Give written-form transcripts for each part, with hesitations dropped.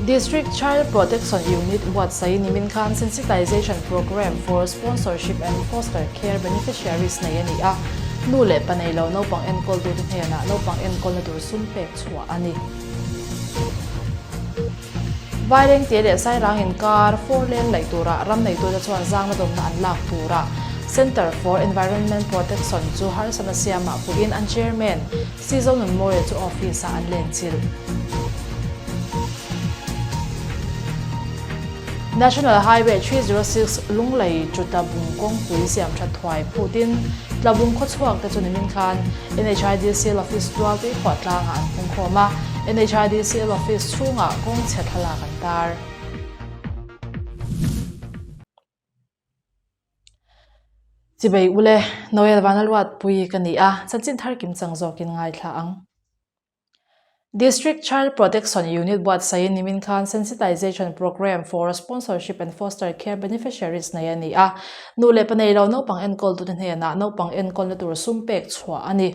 District Child Protection Unit buatsaih nimin khan Sensitization Programme for Sponsorship and Foster Care Beneficiaries nei a ni a, nu leh pa nei lo naupang enkawltute hnenah naupang enkawlna tur sum pek chhuah a ni. Vairengte leh Sairang inkar four lane laih turah ram neitute chuan zangna dawmna an lak turah Centre for Environment Protection chu harsatna siamah puiin an chairman Sizonunmawia chu office-ah an lenchilh. National Highway 306 Lunglei chu Tlabung kawngpui siamthat thuai phutin Tlabung khawchhuak te chu nimin khan NHIDCL office tual tuikhuah tlangah an pungkhawm a, NHIDCL office chhungah kawngchhe thlalak an tar. Chibei ule, Noel Vanaluatpui ka ni a, chanchin thar kim chang zawkin ngaithla ang. District Child Protection Unit buatsaihin nimin khan Sensitization Programme for Sponsorship and Foster Care Beneficiaries nei a ni a, nu leh pa nei lo naupang enkawltute hnenah naupang enkawlna tur sum pek chhuah a ni.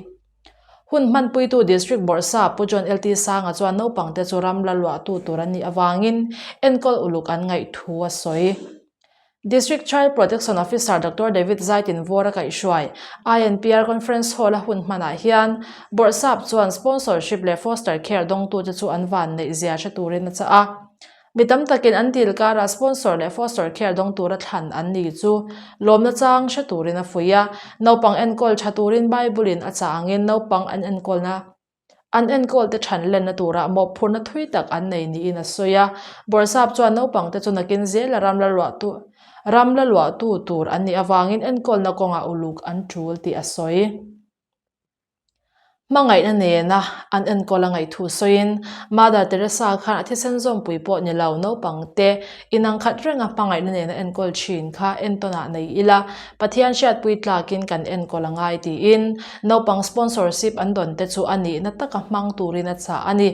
Hun hmanpuitu District Bawrhsa Pu John LT Sanga chuan naupangte chu ram la luahtu tur an nih avangin enkawl uluk an ngaih thu a sawi. District Child Protection Officer Doctor David Zaitin Vawr a kaihhruai INPR Conference Hall a hun hmanah hian Bawrhsap chuan sponsorship leh foster care dawngtute chu an van neih zia hre turin a chah a. Mi tam takin an dil karah sponsor leh foster care dawng tura thlan an ni chu lawmna chang hre turin a fuih a. Naupang enkawl tha turin Bible-in a chah angin naupang an enkawlna An enkawlte than lenna turah mawhphurhna thui tak an nei niin a sawi a. Bawrhsap chuan naupangte chu nakin zela ram la luahtu ram la luahtu tur an nih avangin enkawlna kawngah uluk an tul tih a sawi. Hmangaihna nena an enkawl a ngaihthu sawiin Mother Teresa khan a thisen zawmpui pawh ni lo naupangte inang khat renga hmangaihna nena enkawl thin kha entawnah nei ila Pathian hriatpui tlakin kan enkawl a ngai tiin naupang sponsorship an dawn te chu a nihna taka hmang turin a chah a ni.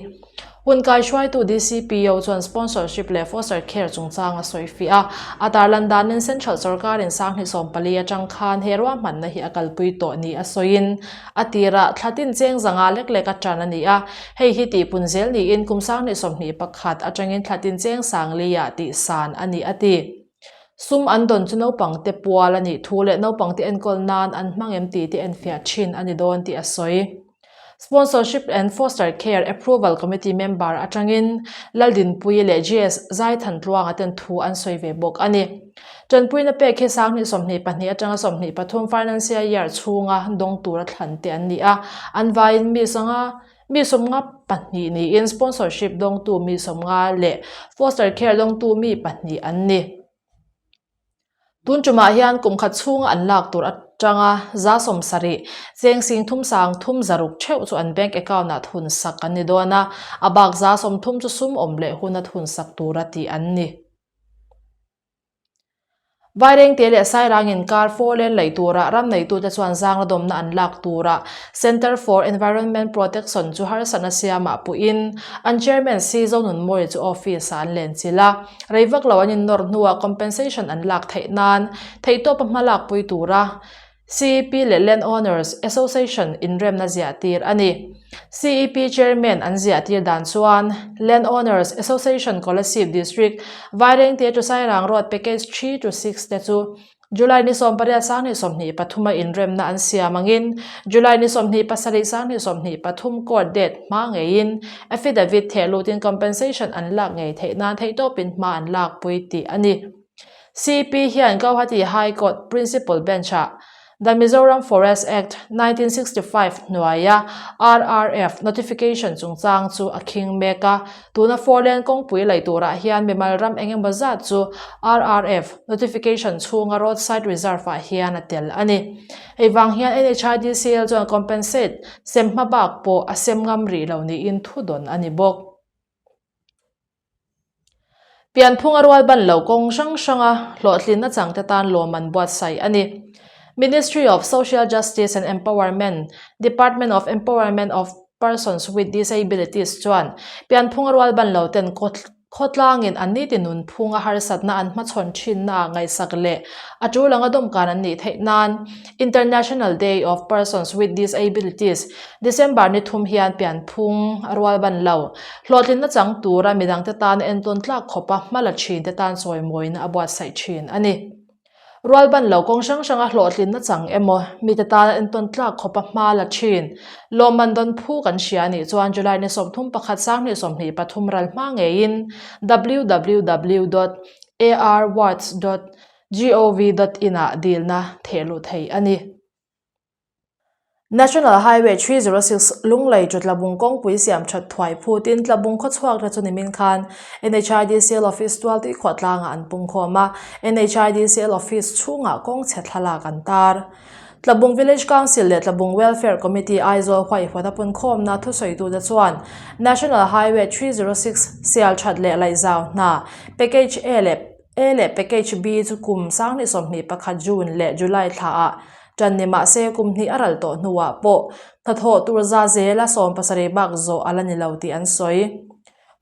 Hun kaihruaitu DCPO chuan sponsorship leh foster care chungchang a sawi fiah a, a tarlan danin Central sorkarin Sanghni 14 atang khan he ruahmanna hi a kalpui tawh ni a sawiin a tirah thla tin cheng zanga lek lek a tan a ni a, hei hi tihpun zel niin kum Sanghni 21 atangin thla tin cheng Sangli-ah tihsan a ni a ti. Sum an dawn chu naupangte pual a nih thu leh naupangte enkawl nan an hmang em tih te enfiah thin a ni dawn tih a sawi. Sponsorship and Foster Care Approval Committee member atangin Laldinpuii leh GS Zaithantluanga ten thu an sawi ve bawk a ni. Tanpuina pek hi Sanghnih 22 atanga 23 financial year chhunga dawng tura thlan te an ni a, an vaiin mi sanga Mi 52 niin sponsorship dawngtu mi 50 leh foster care dawngtu mi pahnih an ni. Tun tumah hian kum khat chhunga an lak tur atanga 70 cheng sing thum sang thum zaruk theuh chu an bank account ah thun sak an ni dawn a, a bak 30 chu sum awm leh huna thun sak tura tih an ni. Vairengte leh Sairang inkar four lane laih turah ram neitute chuan zangna dawmna an lak turah Centre for Environment Protection chu harsatna siamah puhin an chairman C Zonunmawia chu office-ah an lenchilh a, rei vak lo an innawr hnuah compensation an lak theih nan theihtawpa hma lakpui tura CEP leh Land Owners Association inremna ziah tir a ni. CEP Chairman an ziah tir dan chuan Land Owners Association Kolasib District, Vairengte to Sairang Road Package 3 to 6 te chu July ni 18 sanghnih 23 a inremna an siam angin July ni 27 sanghnih 23 court date hma ngeiin affidavit theh lutin compensation an lak ngei theih nan theihtawpin hma an lakpui tih a ni. CP hian Gauhati High Court Principal Bench-ah The Mizoram Forest Act, 1965 hnuaia RRF notification chungchang chu a khing mek a. Tuna four-lane kawngpui lei turah hian mimal ram eng emaw zat chu RRF notification chhunga roadside reserve-ah hian a tel a ni. Hei vang hian NHIDCL chuan compensate sem hma bak pawh a sem ngam rih lo niin thudawn a ni bawk. Pianphunga rual ban lo kawng hrang hranga hlawhtlinna changte tan lawmman buatsaih a ni. Ministry of Social Justice and Empowerment, Department of Empowerment of Persons with Disabilities chuan pianphunga rual ban lo ten. Khawtlangin an niti nunphunga harsatna an hmachhawn thinnaah ngaihsak leh a tul anga dawmkan an nih theih nan International Day of Persons with Disabilities, December ni thum hian pianphung a rual ban lo. Hlawhtlinna chang tura midangte tana entawn tlak khawpa hma la thinte tan chawimawina a buatsaih thin a ni. Rual ban lo kawng hrang hranga hlawhtlinna chang emaw, mite tana entawn tlak khawpa hma la thin. Lawmman dawn phu kan hria a nih chuan July ni 31 2023 ral hma ngeiin www dot arwards dot gov dot in ah dilna thehluh theih a ni. National Highway 306 Lunglei chu Tlabung kawngpui siam that thuai phutin Tlabung khawchhuak te chu nimin khan NHIDCL Office tual tuikhuah tlangah an pungkhawm a, NHIDCL Office chhungah kawng chhe thlalak an tar. Tlabung Village Council leh Tlabung Welfare Committee Aizawl huaihhuat a punkhawmna thusawitute chuan National Highway 306 sial that leh laihzau hna Package A leh A leh Package B chu kum 2021 June leh July thlaah ṭan ni mah se kum hnih a ral tawh hnuah pawh hnathawh tur za zela 70 bak zawh a la ni lo tih an sawi.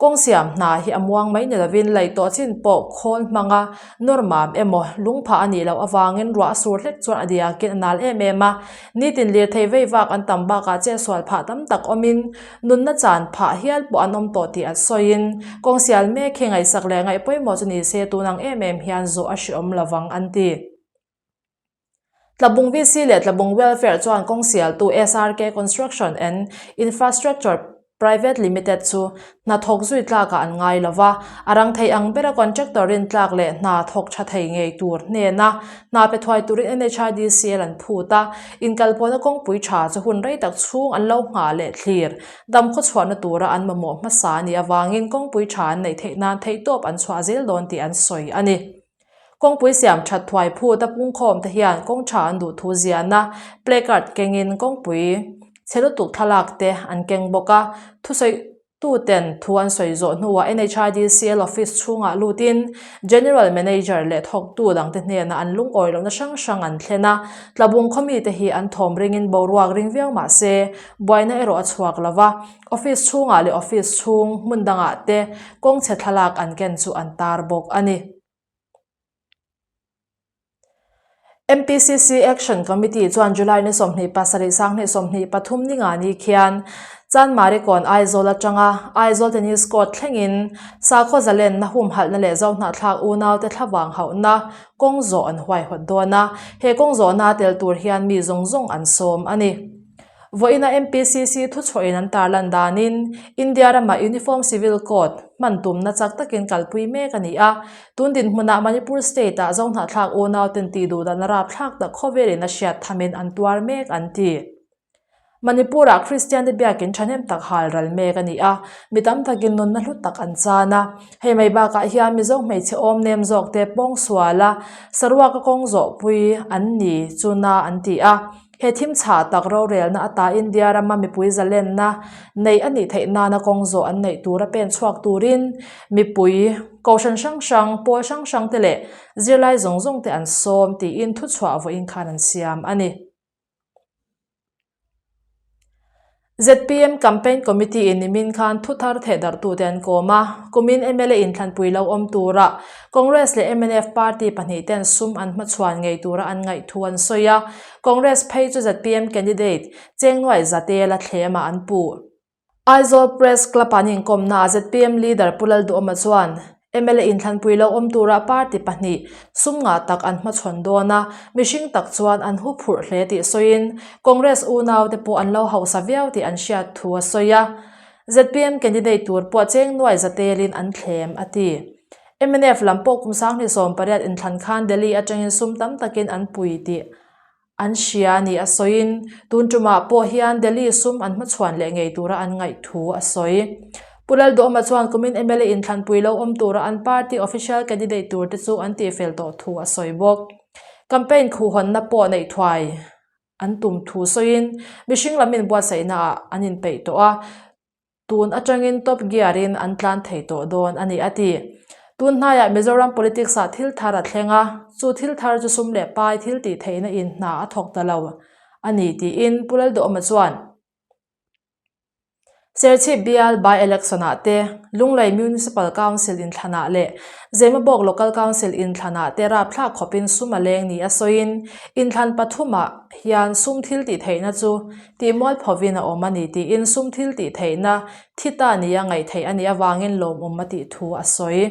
Kawng siam hna hi a muang mai ni lovin laih tawh chin pawh khawl hmanga nawr mam emaw lungphah a nih loh avangin ruah a sur hlek chuan a diakin a nal em em a, nitin lirthei vei vak an tam bakah chetsual phah tam tak awmin Nunna chan phah hial pawh an awm tawh tih an sawiin, kawng sial mek hi ngaihsak leh ngaih pawimawh chu ni se tun ang em em hian zawh a hreawm lovang an ti. Tlabung VC leh Tlabung Welfare chuan kawng sialtu SRK Construction and Infrastructure Private Limited chu hna thawk zui tlakah an ngai lo va, a rang thei ang bera contractor rintlak leh hna thawk tha thei ngei tur hnena hna pe thuai turin NHIDCL an phut a, inkalpawhna kawngpui tha chu hun rei tak chhung an lo nghah leh thlir dam khawchhuahna tura an mamawh hmasa a nih avangin kawngpui tha an neih theih nan theihtawp an chhuah zel dawn tih an sawi a ni. Kawngpui siam that thuai phut a pungkhawm te hian kawng tha an duh thu ziahna placard kengin kawngpui chhe lutuk thlalak te an keng bawk a, thusawi Tuten thu an sawi zawh hnuah NHIDCL office chhungah lutin General Manager leh thawktu dangte hnenah an lungawi lohna hrang hrang an thlen a, Tlabung khaw mite hi an thawm ringin boruak ring viau mah se buaina erawh a chhuak lo va, office chhungah leh office chhung hmun dangah te kawng chhe thlalak an ken chu an tar bawk a ni. MPCC Action Committee chuan July ni 27 2023 ni nga ni khian Chanmari kawn Aizawl atanga Aizawl Tennis Court thlengin sakhaw zalenna humhalhna leh zohnahthlak unaute thlavang hauhna kawng zawh an huaihawt dawn a, he kawng zawhna tel tur hian mi zawng zawng an sawm a ni. Vawiina MPCC thuchhuahin an tarlan danin, India ramah Uniform Civil Code hman tumna chak takin kalpui mek a ni a. Tun dinhmunah Manipur State-ah Zohnahthlak unauten tih duh dahna rapthlak tak khawvelin a hriat thamin an tuar mek an ti. Manipur-ah Kristiante biakin thahnem tak hal ral mek a ni a, mi tam takin nunna hlu tak an chan a. Hei mai bakah hian Mizo hmeichhe awm nem zawkte pawngsuala saruaka kawng zawhpui an ni chu na an ti a. He thim chhah tak rorelna ata India rama mipui zalenna neih a nih theih nana kawng zawh an neih tura pen chhuak turin mipui, kohhran hrang hrang, pawl hrang hrang te leh zirlai zawng zawng te an sawm tiin thuchhuah vawiin khan an siam a ni. Zpm Campaign Committee in nimin khan thu thar thehdarhtute an kawm a, kumin mla inthlanpui lo awm tura Congress leh mnf party pahnihten sum an hmachhuan ngei tura an ngaih thu an sawi a, Congress phei chu zpm candidate Chengnuai Zatela thlemah an puh. Aizawl Press Club an inkawmnaah zpm leader Pu Lalduhawma chuan mla inthlanpui lo awm tura party pahnih sum ngah tak an hmachhawn dawn a, mihring tak chuan an hu phurh hle tih sawiin Congress unaute pawh an lo hausa viau tih an hriat thu a sawi a. Zpm candidate tur pawh cheng nuai za telin an thlem, a ti. Mnf lam pawh kum 2018 inthlan khan Delhi atangin sum tam takin an pui tih An hria a nih a sawiin, tun tumah pawh hian Delhi sum an hmachhuan leh ngei tura an ngaih thu a sawi. Pu Lalduhawma chuan kumin mla inthlanpui lo awm tura an party official candidate tur te chu an tihfel tawh thu a sawi bawk. Campaign khuhhawnna pawh neih thuai an tum thu sawiin, mihring lam inbuatsaihnaah an inpeih tawh a. Tun atangin top gear in an tlan thei tawh dawn a ni a ti. Tun hnaiah Mizoram politics ah thil thar a thleng a, chu thil thar chu sum leh pai thil tih theihna in hna a thawk ta lo a ni tiin Pu Lalduhawma chuan. Serchhip bial by-election-ah te, Lunglei Municipal Council inthlanah leh Zemabawk Local Council inthlanah te rapthlak khawpin sum a leng ni a sawiin, inthlan pathumah hian sum thil tih theihna chu tihmual phovin a awm a ni tiin sum thil tih theihna thi ta nia ngaih theih a nih avangin lawmawm a tih thu a sawi.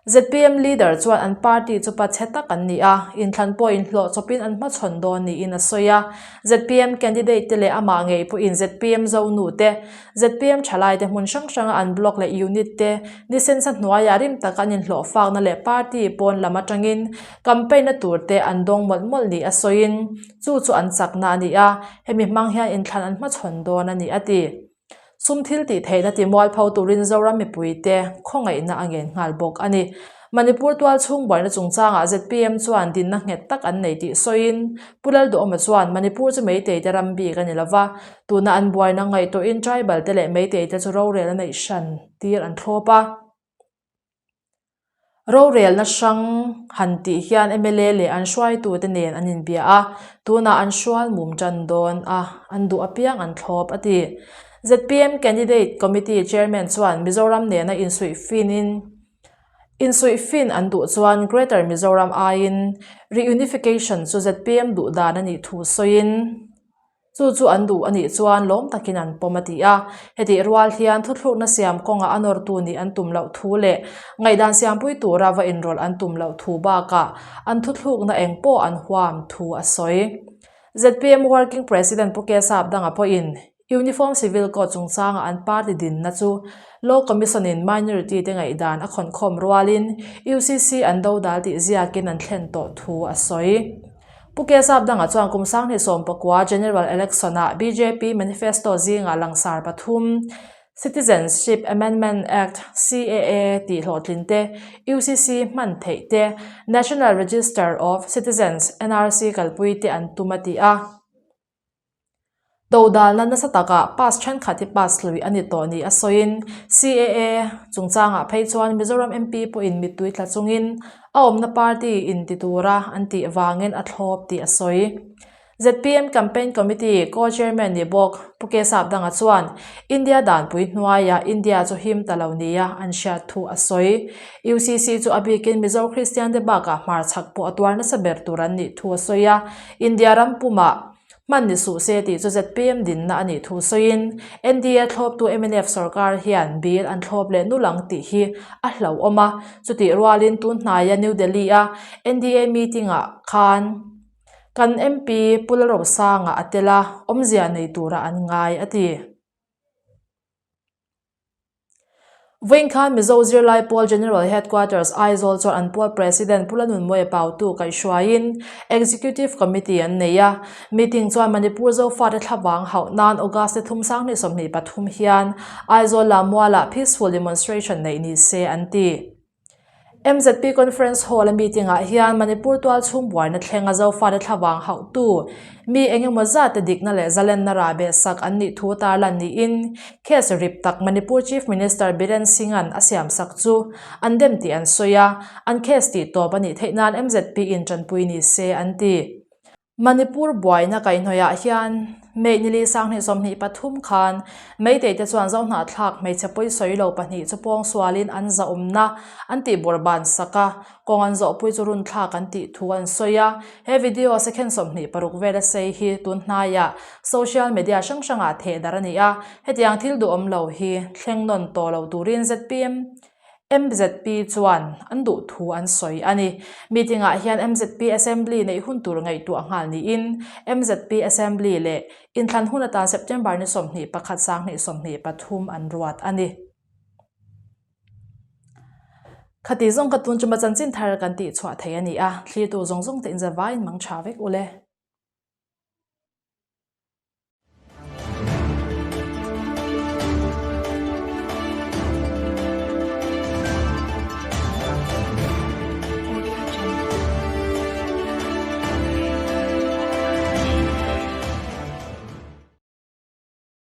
Zpm leader chuan an party chu pachhe tak an ni a, inthlan pawh inhlawh chawpin an hmachhawn dawn niin a sawi a. Zpm candidate te leh amah ngei pawhin zpm zonu te, zpm thalai te hmun hrang hranga an block leh unit te ni sensa hnuaiah rim taka an inhlawh fakna leh party pawn lam atangin campaign na tur te an dawng mawlh mawlh ni a sawiin chu chu an chakna a ni a, hemi hmang hian inthlan an hmachhawn dawn a ni a ti. Sum thil tih theihna ti mualpho turin Zoram mipuite khawngaihna a ngen nghal bawk a ni. Manipur tual chhung buaina chungchangah zpm chuan dinna nghet tak an nei tih sawiin Pu Lalduhawma chuan Manipur chu Meitei te ram bik a ni lova, tuna an buaina ngaihtuahin tribal te leh Meitei te chu rorel a neih hran tir an thlawp a. Rorelna hrang han tih hian mla leh an hruaitute nen an inbia a, tunah an hrual mum tan dawn a, an duh apiang an thlawp a ti. Zpm Candidate Committee Chairman chuan Mizoram nena insuih finin insuih fin an duh chuan Greater Mizoram aiin Reunification chu zpm duh dan a nih thu sawiin, Chu chu an duh a nih chuan lawm takin an pawm a ti a. Hetih rual hian thuthlukna siam kawngah a nawrtu nih an tum loh thu leh ngaihdan siampui tura va inrawlh an tum loh thu bakah an thuthlukna eng pawh an huam thu a sawi. Zpm Working President Pu Kesap danga pawhin Uniform Civil Code chungchanga an party dinna chu Law Commission-in minority te ngaihdan a khawnkhawm rualin UCC an dodal tih ziakin an thlen tawh thu a sawi. Pu Kesap dangah chuan kum 2019 General Election-ah bjp manifesto zingah langsar pathum, Citizenship Amendment Act, CAA, tih hlawhtlin te, UCC hman theih te, National Register of Citizens, NRC, kalpui te an tum a ti a. Dodalna nasa takah pass thenkhat hi pass lui a ni tawh ni a sawiin CAA chungchangah phei chuan Mizoram MP pawhin mittui tla chungin a awmna party in ti tura an tih vangin a thlawp tih a sawi. Zpm Campaign Committee Co-Chairman ni bawk Pu Kesap Danga chuan India danpui hnuaiah India chu him ta lo nia an hriat thu a sawi. UCC chu a bikin Mizo Kristian te bakah hmarchhak pawh a tuar nasa ber tur an nih thu a sawi a, India ram pumah Hman ni suh se tih chu zpm dinna a nih thu sawiin NDA thlawptu mnf sorkar hian bill an thlawp leh nul ang tih hi a hlauhawm a. Chutih rualin tun hnaia New Delhi-a NDA meeting-ah khan kan MP Pu Lalrosanga a tel a, awmzia nei tura an ngai a ti. Vawiin khan Mizo Zirlai Pawl General Headquarters Aizawl chuan an pawl President Pu Lanunmawia Pautu kaihhruaiin Executive Committee an nei a. Meeting chuan Manipur Zofate thlavang hauh nan August ni 2023 hian Aizawl Lammualah Peaceful Demonstration neih ni se an ti. Mzp Conference Hall-a meeting-ah hian Manipur tualchhung buaina thlenga Zofate thlavang hauhtu mi eng emaw zat te dikna leh zalenna rah beh sak an nih thu tarlan niin case rip tak Manipur Chief Minister Biren Singh-a'n a siam sak chu an dem tih an sawi a, an case tih tawp a nih theih nan MZP-in tanpui ni se an ti. Manipur buaina kaihhnawihah hian May nili 2023 khan Meitei te chuan Zohnahthlak hmeichhe pawisawi lo pahnih chu pawngsualin an zahawmna an tih bawrhban sak a, kawng an zawhpui chu runthlak an tih thu an sawi a. He video second 26 vela sei hi tun hnaiah social media hrang hrangah thehdarh a ni a, hetiang thil duhawm lo hi thleng nawn tawh lo turin zpm Mzp chuan an duh thu an sawi a ni. Meeting-ah hian mzp Assembly neih hun tur ngaihtuah nghal niin mzp Assembly leh inthlan hun atan September ni 21 2023 an ruat a ni. Khati zawng ka tun chuma chanchin thar kan tih chhuah thei a ni a, thlirtu zawng zawng te inzavaiin mang tha vek ule.